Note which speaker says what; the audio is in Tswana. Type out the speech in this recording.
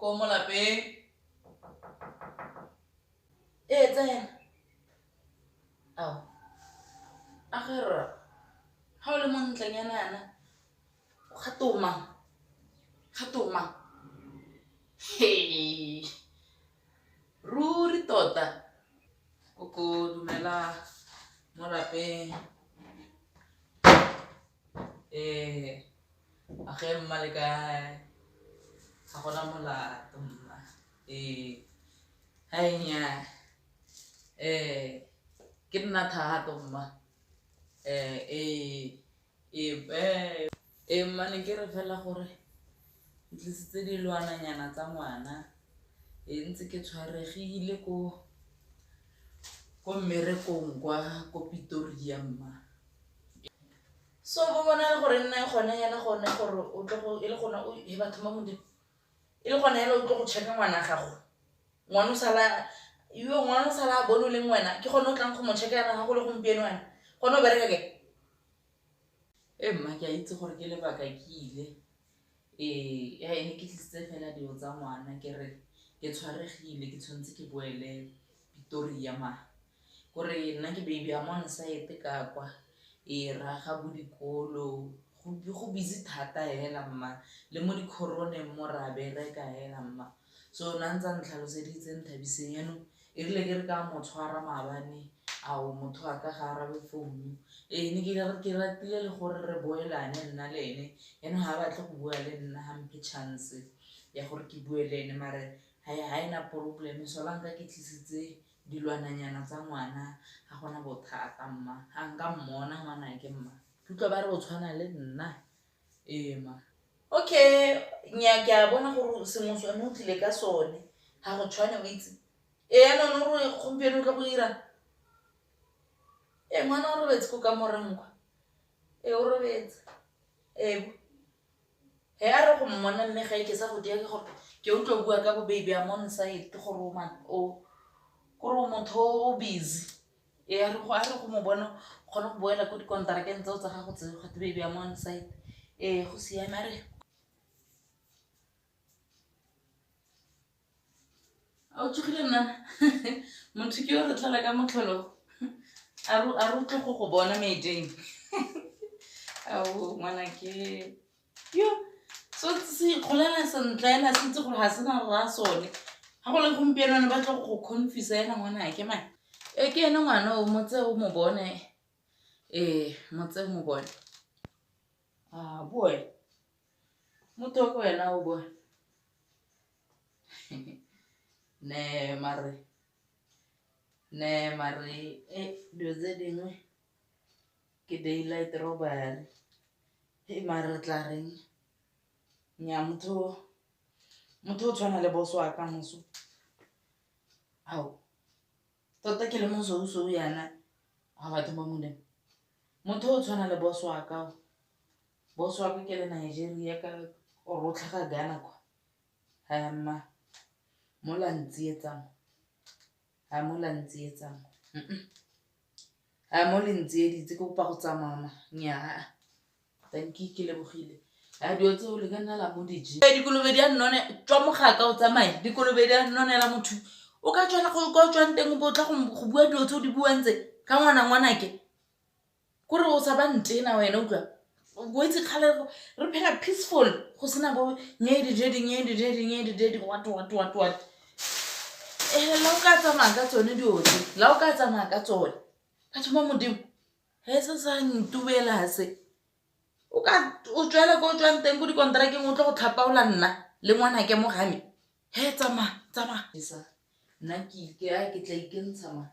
Speaker 1: Koko mo lapeng. Ee, tsena. Ao. A ge rra. Ga o le montlenyana yana, o gatoma. Gatoma. Hei. Ruri tota. Koko dumela mo lapeng. Ee, a ge mma le kae? Ga gona molato mma. Ee, hai nnyaa. Ke nna Thato mma. Ee, ee mma ne ke re fela gore ke tlisitse dilwananyana tsa ngwana. Ee ntse ke tshwaregile ko ko mmerekong kwa ko Pretoria mma. So bo bona le gore nna gone hela gone gore o tlo go e le gone o he batho ba Modimo e le gone hela o tlo go check-a ngwana gago ngwana o sala yo ngwana o sala a bone o leng wena ke gone o tlang go mo check-a yana ga go le gompieno wena gone o bereka kae? Ee mma ke a itse gore ke lebaka ke ile ee ya ene ke tlisitse fela dilo tsa ngwana ke re ke tshwaregile ke tshwanetse ke boele Pretoria ma. Kore nna ke baby I'm on site ka kwa ee re aga bo dikolo go busy thata hela mma le mo dikgoroneng mo re a bereka hela mma. So na ntse a ntlhaloseditse Nthabiseng yanong e rile ke re ka mo tshwara maabane ao motho wa ka ga arabe founu. Ee ne ke ratile le gore re boelane nna le ene yanong ga a batle go bua le nna ga mphe chance ya gore ke bue le ene mare ga e na problem solanka ke tlisitse dilwananyana tsa ngwana ga gona bothata mma ga nka mmona ngwanake mma ke utlwa ba re o tshwana le nna ee ma. Okay nnyaa ke a bona gore sengwe sone o tlile ka sone ga go tshwane o itse ee yanong o re gompieno o tlo go irang ee ngwana o robetse ko kamoreng kwa ee o robetse ee. He a re go mmona mme ga e ke sa go dia ke gore ke utlwa o bua ka bo baby I'm on site gore o o kore o motho o busy. Ee a re go a re go mo bona o kgone go boela ko dikonterakeng tseo tsa gago tseo gate baby I'm on site. Ee go siame a re. A o tsogile nnana motho ke yo re tlhola ka motlholo a re utlwe go go bona meeteng ao ngwana ke yo so se ikgolela sentle ena se itse gore ga se na rra sone ga go le gompieno ne ba tlo go confuse ena ngwana ke mane e ke ene ngwana o motse o mo bone ee motse o mo bone a boe motho o ke wena o boe Ne mare ne mare e dilo tse dingwe ke daylight robbery e mare re tla reng nnyaa motho motho o tshwana le boss wa ka moso ao tota ke le mosweu-sweu yana a batho ba Modimo motho o tshwana le boss wa ka o. Boss wa ka ke le Nigeria ka or o tlhaga Ghana kwa. Ha mma mo la ntsietsang ha mo la ntsietsang ha mo le ntsieditse ke kopa go tsamaya ma nnyaa dankie ke lebogile. A dilo tseo le ka nna la mo di ja. Dikolobe di a nnone tswa mo ga ka o tsamaye dikolobe di a nnonela motho o ka tswela ko o tswang teng o bo o tla go bua dilo tse o di buang tse ka ngwana ngwanake. Kore o sa ba ntena wena utlwa o itse kgale re phela peaceful go sena bo nyedi dedi nyedi dedi nyedi dedi what what what what ee la o ka tsamaya ka tsone dilo tse la o ka tsamaya ka tsone batho ba modimo he se sa ntubela se o ka o tswela ko o tswang teng ko dikonterakeng o tlo go tlhapaola nna le ngwanake mo game he tsamaya tsamaya nna ke ke tla ikentsha ma.